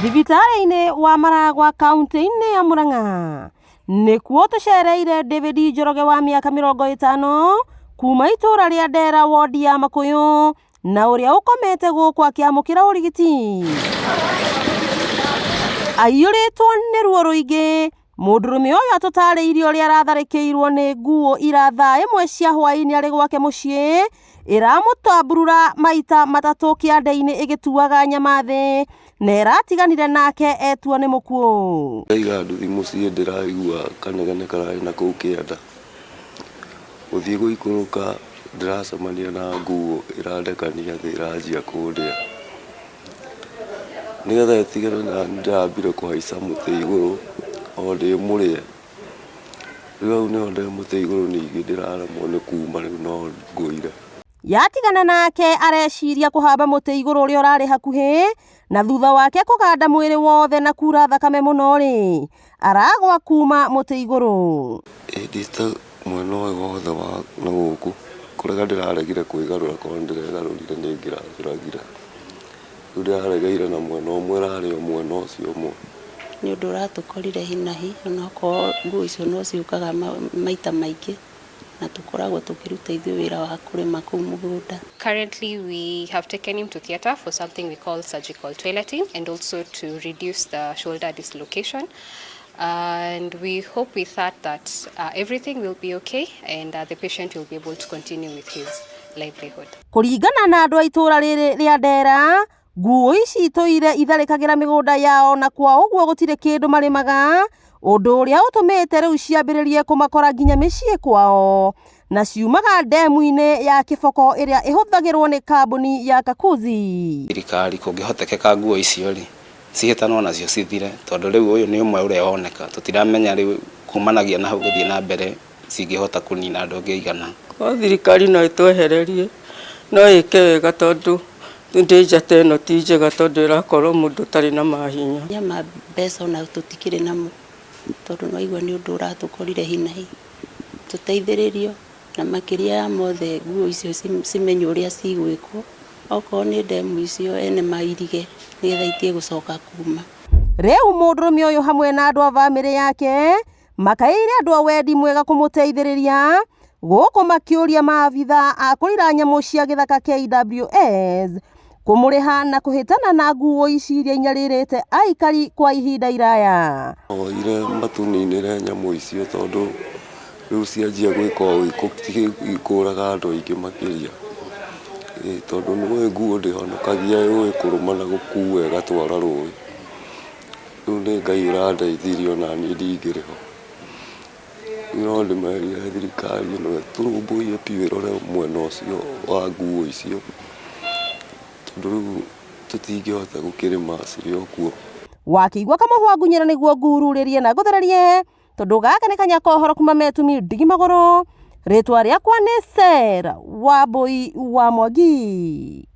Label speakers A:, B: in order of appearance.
A: Thibitarĩ-inĩ wa Maragwa kaunti-inĩ ya Murang'a nĩkuo tũcereire David Njoroge wa mĩaka 50 kuma itũra rĩa Ndera wodi ya Makuyu na ũrĩa ũkomete gũkũ akĩamũkĩra ũrigiti. Aiyũrĩtwo nĩ ruo rũingĩ, mũndũrũme ũyũ atũtarĩirie ũrĩa aratharĩkĩirwo nĩ nguo ira thaa 1 cia hwaĩ-inĩ arĩ gwake mũciĩ ĩramũtamburura maita matatũ kĩande-inĩ ĩgĩtuaga nyama thĩ na ĩratiganire nake etuo nĩ mũkuũ.
B: Ndaiga nduthi mũciĩ ndĩraigua kanegene kararĩ na kũu kĩanda. Gũthiĩ gũikũrũka ndĩracemania na nguo ĩrandekania thĩ ĩranjia kũndĩa. Nĩgetha ĩtigane nani ndĩrambire kũhaica mũtĩ igũrũ o ndĩmũrĩe. Rĩu hau nĩho ndĩ mũtĩ igũrũ ningĩ ndĩraremwo nĩ kuma rĩu no ngũire.
A: Yatigana nake areciria kũhamba mũtĩ igũrũ ũrĩa ũrarĩ hakuhĩ na thutha wake kũganda mwĩrĩ wothe na kura thakame mũno rĩ aragwa kuma mũtĩ igũrũ.
B: Ĩndĩte mwena ũyũ wothe wa na gũkũ kũrega ndĩraregire kwĩgarũra korwo nĩ ndĩregarũrire nĩ ingĩracũragire. Rĩu ndĩraregeire na mwena ũmwe ĩrarĩ o mwena ũcio ũmwe.
C: Nĩ ũndũ ũratũkorire hi na hi onokorwo nguo icio no ciũkaga maita maingĩ na tũkoragwo tũkĩruta ithuĩ wĩra wa kũrĩma kũu mũgũnda.
D: Currently, we have taken him to theatre for something we call surgical toileting and also to reduce the shoulder dislocation. And we hope with that that everything will be okay and the patient will be able to continue with his livelihood.
A: Kũringana na andũ a itũũra rĩrĩ rĩa Ndera, nguo ici itũire itharĩkagĩra mĩgũnda yao na kwa ũguo gũtirĩ kĩndũ marĩmaga, ũndũ ũrĩa ũtũmĩte rĩu ciambĩrĩrie kũmakora nginya mĩciĩ kwao na ciumaga ndemu-inĩ ya Kĩboko ĩrĩa ĩhũthagĩrwo nĩ kambuni ya Kakuzi.
E: Thirikari kũngĩhotekeka nguo icio rĩ cihĩtanwo nacio cithire tondũ rĩu ũyũ nĩ ũmwe ũrĩa woneka tũtiramenya rĩu kumanagia na hau gũthiĩ na mbere cingĩhota kũnina andũ angĩ aigana.
F: Korwo thirikari no ĩtwehererie no ĩke wega tondũ ndĩnja ta ĩno ti njega tondũ ĩrakorwo mũndũ ũtarĩ na mahinya.
C: Nyama mbeca ona tũtikĩrĩ namo tondũ nĩwaigua nĩ ũndũ ũratũkorire hi na hi. Tũteithĩrĩrio na makĩria ya mothe nguo icio cimenywo ũrĩa cigwĩkwo okorwo nĩ ndemu icio ene mairige nĩgetha itige gũcoka kuma.
A: Rĩu mũndũrũme ũyũ hamwe na andũ a bamĩrĩ yake makaĩire andũ a wendi mwega kũmũteithĩrĩria gũkũ makĩũria maabitha a kũrira nyamũ cia gĩthaka KWS kũmũrĩha na kũhĩtana na nguo ici iria inyarĩrĩte aikari kwa ihinda iraya.
B: Oire matũninĩre nyamũ icio tondũ rĩu cianjia gwĩka ũũ ikũraga andũ aingĩ makĩria. Tondũ nĩũĩ nguo ndĩhonokagia yũĩ kũrũma na gũkua ĩgatwara rũĩ. Rĩu nĩ Ngai ũrandeithirie ona niĩ ndingĩrĩ ho. No ndĩmerire thirikari ĩno ĩtũrũmbũiye biũ ĩrore mwena ũcio wa nguo icio tondũ rĩu tũtingĩhota gũkĩrĩma cirĩ o kuo.
A: Wakĩigua kamũhwa ngunyĩra nĩguo ngururĩrie na ngũthererie tondũ gaka nĩ kanya ka ũhoro kuma Metumi ndigi magũrũ. Rĩtwa rĩakwa nĩ Sarah Wambui wa Mwangi.